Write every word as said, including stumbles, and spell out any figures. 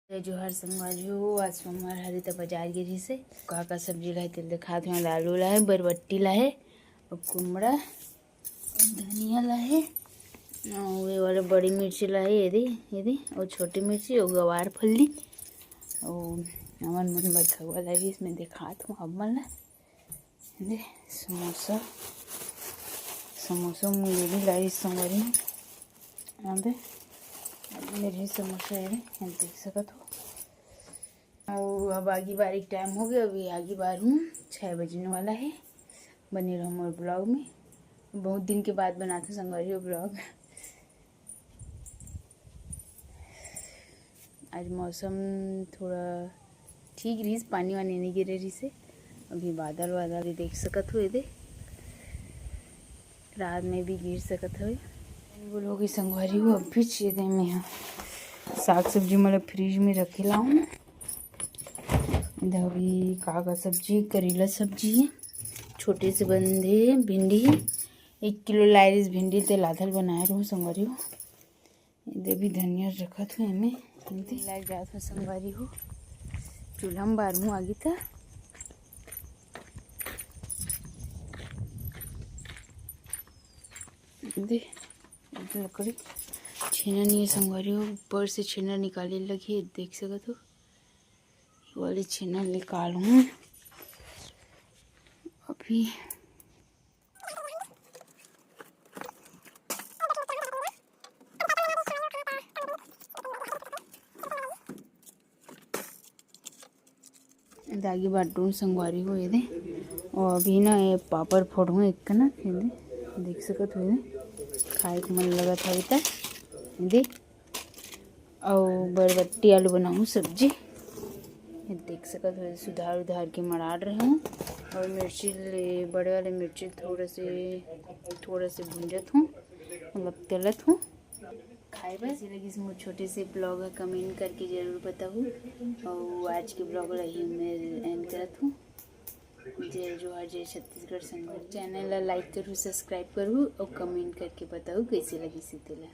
जय जोहार संगवारी हो, आज सोमवार हरे त बाजार गे रहिसे। का का सब्जी लाहे तेला देखात हंव। आलू लाहे, बरबट्टी लाहे, अउ कुमड़ा, अउ धनिया लाहे, अउ ये वाला बड़ी मिर्ची लाहे, ये दे, ये दे, अउ छोटी मिर्ची, अउ गवार फल्ली, अउ हमन मन बर खवा लाही, इसमें देखात हंव आप मन ला। दे, समोसा, समोसा मुंगेली लाई संगवारी। हाँ दे, मेरे समोसा है, हम देख सकत हो। अउ अब आगी बारी के टाइम हो गया, अभी आगी बार हूँ, छः बजने वाला है। बने रहो मोर ब्लॉग में। बहुत दिन के बाद बनात हूँ संगवारी हो ब्लॉग। आज मौसम थोड़ा ठीक रहिस, पानी वानी नइ गिरे रहिसे। अभी बादल वादल भी देख सकत हो, एदे रात में भी गिर सकत हवे। बोलो कि संगवारी हो, अभी चीज में यहाँ साग सब्जी मतलब फ्रिज में रखे लाऊं। इधर भी का का सब्जी, करेला सब्जी है, छोटे से बंधे भिंडी है, एक किलो लाइरिस भिंडी तेल आधल बनाए रहूँ संगवारी हो। दे भी धनिया रखत हूँ एमे। लाग जात हो संगवारी हो, चूल्हा में बारहूँ आगी त। दे लकड़ी छेना नहीं है संगवारी हो, ऊपर से छेना निकाले लगी, देख सकत हो। वाली छेना निकालूँ अभी। दागी बाटू संगवारी हो, ये दे। और अभी ना ये पापड़ फोड़ूँ एक ना, ये दे। देख सकत हो, ये दे। खाए के मन लगत हवे त, ये दे। अउ बरबट्टी आलू बनाऊँ सब्जी। ये देख सकत हो, सुधार उधार के मड़ाड़ रहे हूँ। और मिर्ची ले, बड़े वाले मिर्ची थोड़ा से, थोड़ा से भूंजत हूँ, मतलब तलत हूँ। खाए बर कैसे लगिस मोर छोटे से ब्लॉग ह, कमेंट करके जरूर बताहू। और आज के ब्लॉग ला ही मैं एंड करत हूँ। जय जोहार, जय छत्तीसगढ़ संगवारी। चैनल ला लाइक करू, सब्सक्राइब करू और कमेंट करके बताहू कैसे लगिस तेला।